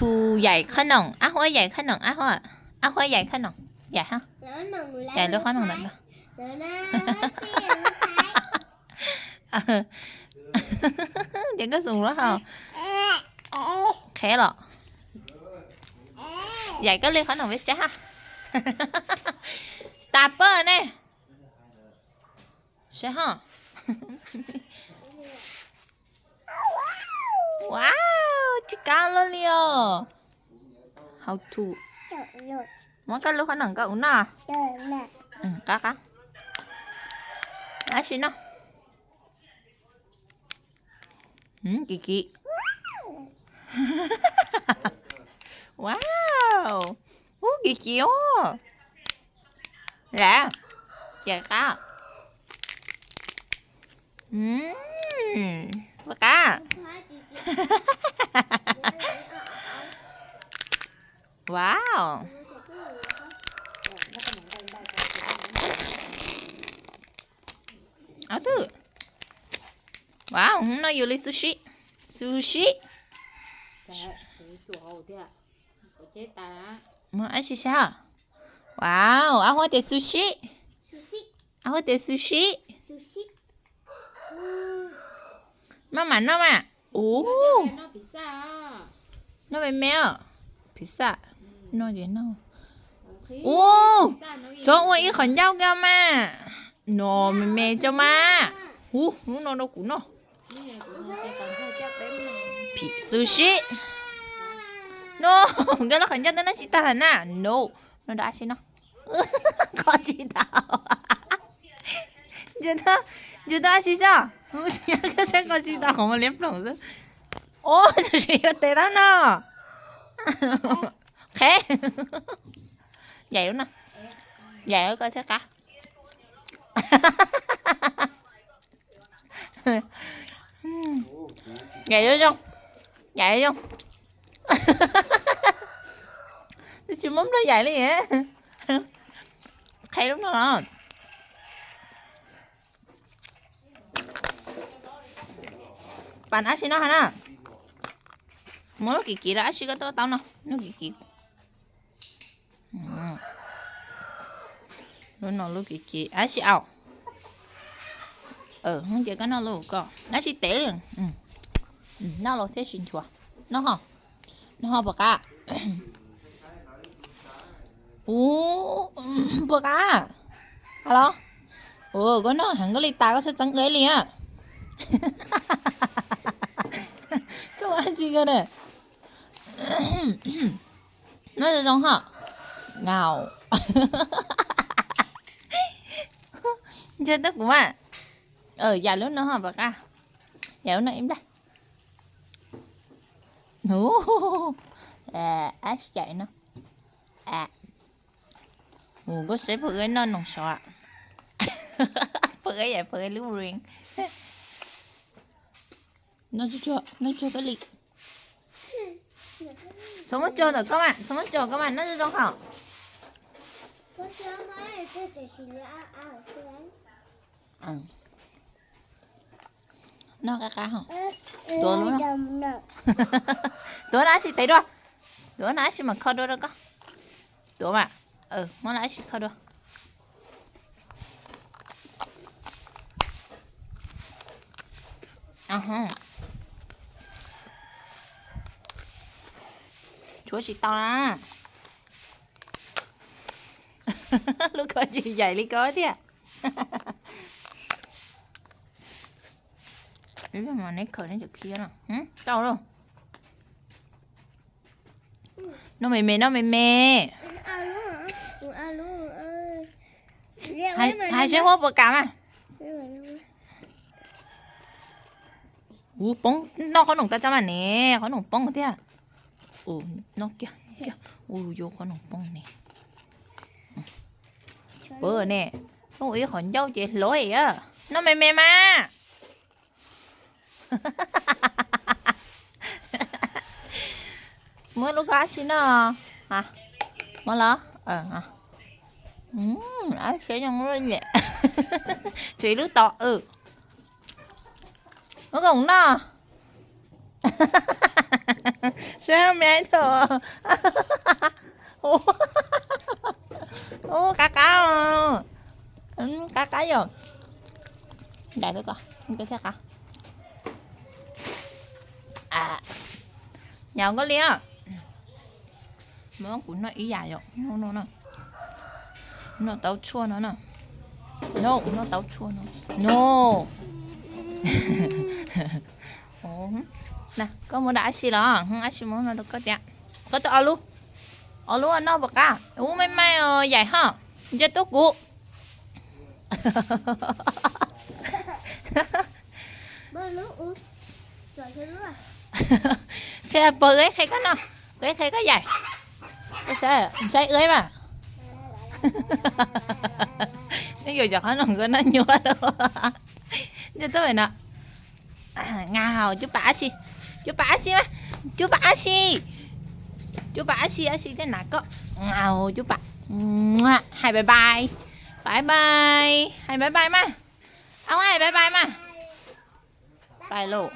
Pus yaim qhob noom, ab huab yaim qhob noom, ab huab, ab huab yaim qhob noom, yaim ha, yaim lub qhob noom ntawm no. Ces koj xum lawm hos. Qhev los. Yaim koj li qhob noom peb saib ha. Tas pawg ne. Saib hos. Wow, tsis kab loj li os. Hau thu. Muab koj lub qhob noom koj ua noj. Qab qab. Ab sim noj. Kim kim. Wow, ub kim kim os. Lam, yaim qab. Ua qab. Wow. Ob twb. Wow, hnub no yus li sushi. Sushi. Muab ab sim saib. Wow, ab huab tias sushi. Ab huab tias sushi. Maj mam noj mas. Ub, noj me me os. Pizza. Noj ces noj. Ub, tsuav ua ib qhov ncauj kiag mas. No me me tso mas. Ub, hnub no rau kuv noj. Sushi. No, nkawd lub qhov ncauj twb noj tsis tag na. No, no rau ab sim noj. Qhov tsis tau. Ntshe tau ab sim soj. Koj saib qhov tsis tau qhov muag liab ploog xwb. Ub, sushi yuav tes tau no. Qhev. Yaim lub no. Yaim lub koj thiaj qab. Yaim zoo zoo. Yaim zoo. Tsis muab nplog yaim li. Qhev lub no los. Pas ab sim noj ha na. Muab lub kim kim rau ab sim koj tuaj tau no, lub kim kim. Lub no lub kim kim ab sim au. Ces koj noj lub koj, ab sim tes li. Noj los thiaj tsis nchuav. Noj ho, noj ho puas qab? Ub, puas qab? Qab los? Ua koj noj heev koj li tas koj txhob txeeb ua li a. Koj ua dab tsi koj na? Noj zoo zoo ho. Ngau. Ntshe twb kuv mas. Yaim lub no ho puas qab? Yaim lub no ib nplaj. Ab yaim no. Mus koj saib pog ib noj noog sov. Pog ib yaim pog ib lub ring. Noj tsuag koj li. Txhob muab tso ntawm koj mas, txhob muab tso koj mas, noj zoo zoo ho. Noj qab qab ho. Tuav, tuav no ab sim tes dua. Tuav no ab sim mam kho dua rau koj. Tuav mas, muab no ab sim kho dua. Tshuav tsis tau na. Lub ko tsis yaim li ko thiab. Neb khaws neb cov khiab no. Tau lauj. Noj me me, noj me me. Hais seb huab puas kam mas. Ub, poob, noj qhob noom tas tso mas ne, qhob noom poob tiag. Noj kiag, noj kiag. Ub, yuav qhob noom poob ne. Pab ne, ua ib qhov ncauj ces hlob. Noj me me mas. Muab lub koj ab sim noj. Muab los. Ab sim zoo li. Tshuav ib lub tom. Muab koj mus noj. Sab me tho. Ub, qab qab, qab qab yom. Daim ko, ko thiaj qab. Nyav koj li. Muab kuv noj ib yam yom, noj no, noj taub tshuaj no na. No, noj taub tshuaj no. No. Koj muab rau Ab Si los? Ab Si muab no rau koj tiag. Koj tau ob lub, ob lub noj puas qab? Ub, me me os, yaim ho. Nce tuaj kuv. Qhia pog, wb qhia koj noj, wb qhia koj yaim. Saib wb mas. Neb yuav cov qhob noom koj noj nyuaj lawm. Nce tuaj no. Ngau, cub pam Ab Si, cub pam Ab Si mas, cub pam Ab Si, cub pam Ab Si, Ab Si thiaj hnav koj. Ngau, cub pam. Hais bye bye, bye bye, hais bye bye mas. Au, hais bye bye mas. Pais lauj.